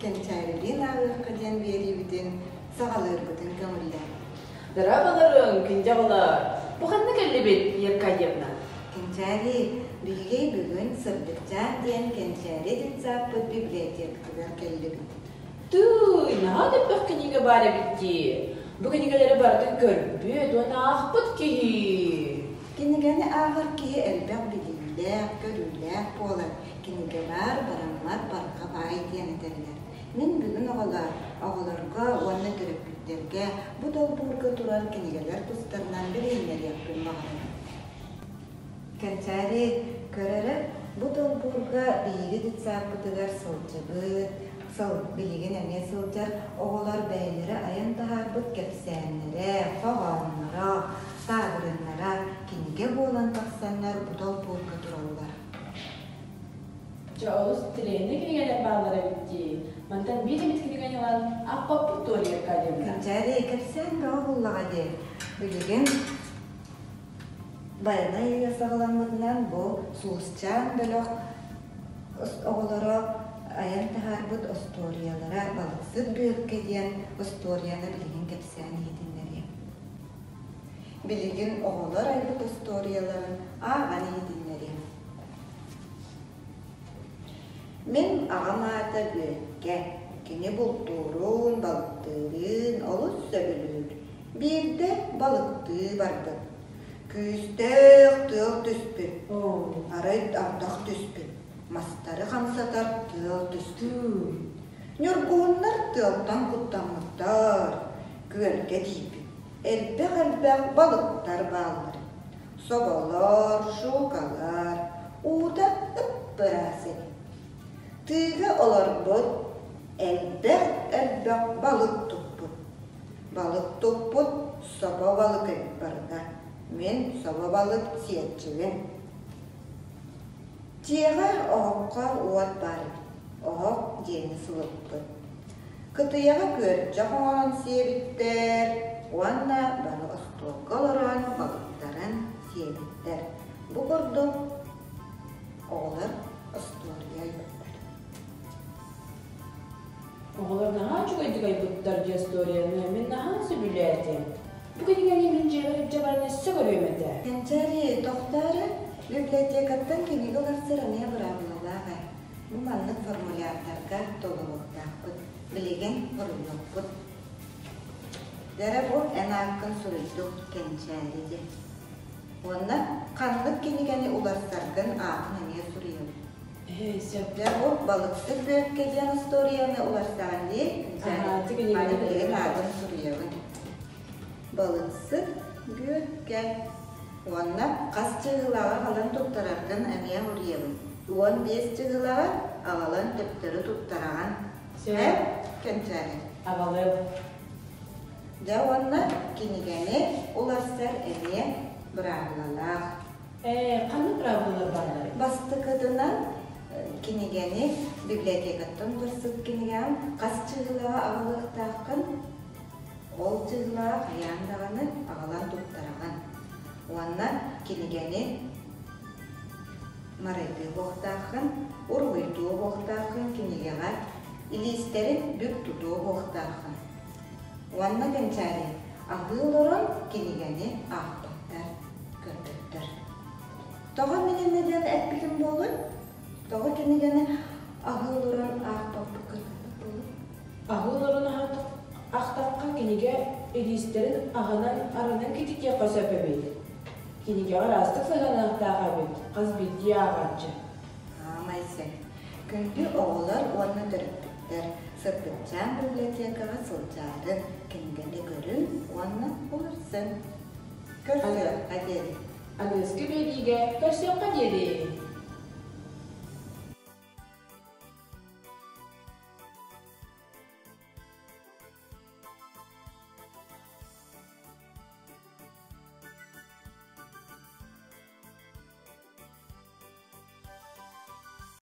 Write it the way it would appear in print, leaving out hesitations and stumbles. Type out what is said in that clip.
Кэнчээрилиин ааҕыахха диэн биэриибитин саҕалыырбытын көҥүллээ. Дорооболоруҥ, күндү оҕолор! Бу ханна кэллибит, Евкадьевна? Кэнчээри, биһиги бүгүн Сырдыкчаан диэн Кэнчээри детсадпыт библиотекатыгар кэллибит. Тыый, наһаа да элбэх кинигэ баар эбит дии. Бу кинигэлэри барытын көрбүт уонна аахпыт киһи. Кинигэни ааҕар киһи элбэх билиилээх, көрүүлээх буолар. Кинигэ баар, бараммат барҕа баай диэн этэллэр. Мин бүгүн оҕолоор, оҕолорго уонна төрөппүттэргэ бу долбуурга турар кинигэлэр тустарынан билиһиннэриэхпин баҕарабын. Кэнчээри көрөрө бу долбуурга биһиги детсадпытыгар сылдьыбыт, сыл билигин эмиэ сылдьар оҕолор бэйэлэрэ айан таһаарбыт кэпсээннэрэ, хоһоонноро, таабырыннара кинигэ буолан тахсаннар бу долбуурга тураллар. Дьэ, олус интэриэһинэй кинигэлэр бааллар эбит дии. Мантан биир эмит кинигэни ылан аахпаппыт дуо Аркадьевна? Кэнчээри кэпсээн бөҕө буллаҕа дии. Билигин Байанай ыйа саҕаламмытынан бу Сулусчаан бөлөх оҕолоро айан таһаарбыт остуоруйалара «Балыксыт Бүөккэ» диэн остуоруйаны билигин кэпсээн иһитиннэриэм. Билигин оҕолор айбыт остуоруйаларын ааҕан иһитиннэриэм. Мин аҕам аата Бүөккэ. Кини бултуурун, балыктыырын олус сөбүлүүр. Биирдэ балыктыы барбыт. Күүстээх тыал түспүт. Арай ардах түспүт. Мастары хамсатар тыал түспүт. Ньургуһуннар тыалтан куттаммыттар. Күөлгэ тиийбит. Элбэх-элбэх балыктар бааллар. Соболор, шукалар, уута ып-ыраас эбит. Тыыга олорбут, элбэх-элбэх балык туппут. Балык туппут собо балык эбит барыта. Мин собо балык сиэччибин. Дьиэҕэ оһоххо уот баар эбит. Оһох дьиэни сылыппыт. Кытыйаҕа күөрчэх оҥорон сиэбиттэр уонна бары остуолга олорон балыктарын сиэбиттэр. Бу курдук оҕолор остуоруйа айбыттар. Оҕолор наһаа үчүгэйдик айбыттар дии остуоруйаны, мин наһаа сөбүлээтим. Бу кинигэни мин дьиэбэр илдьэ баран өссө көрүөм этэ. Кэнчээри, тохтоо библиотекаттан кинигэ уларсар эмиэ быраабылалаах ээ. Бу маннык формулярдарга толоруохтаахпыт. Билигин хоруйуохпут. Дэрэ бу эн ааккын суруйдум Кэнчээри диэн. Уонна ханнык кинигэни уларсаргын аатын эмиэ суруйабын. Ээ, сөп. Дьэ бу Балыксыт Бүөккэ диэн остуоруйаны уларсаҕын дии, Кэнчээри. Маны билигин аатын суруйабын. Балыксыт Бүөккэ. Уонна хас чыыһылаҕы аҕалан туттараргын эмиэ уруйабын. 15 чыыһылаҕы аҕалан төптөрү туттараҕын. Сөп. Кэнчээри. Аҕалыам. Дьэ уонна кинигэни уларсар эмиэ быраабылалаах. Ээ, ханнык быраабылалар баалларый? Бастакытынан кинигэни библиотекаттан уларсыбыт кинигэҕин хас чыыһылаҕа аҕалыахтааххын Ол чыыһылаҕа хайаан даҕаны аҕалан туттараҕын уонна кинигэни марайдыы буохтааххын, уруһуйдуо буохтааххын кинигэҕэ илиистэрин бүк тутуо буохтааххын. Уонна кэнчээри аһыы олорон кинигэни аахпаттар, көрбөттөр. Тоҕо мин иннэ диэн эппитим буолуой? Тоҕо кинигэни аһыы олорон аахпаппыт көрбөппүт буолуой? Аһыы олорон ахтахха кинигэ илиистэрин аһынан арынан кититиэххэ сөп эбит. Кинигэҕэ ыраастык сыһыаныахтаах эбит хас биирдии ааҕааччы. Аамай сөп. Күндү оҕолор уонна төрөппүттэр, Сырдыкчаан библиотекаҕа сылдьаары кинигэни көрүҥ уонна уларсыҥ. Көрсүөххэ диэри. Аныгыскы биэриигэ көрсүөххэ диэри.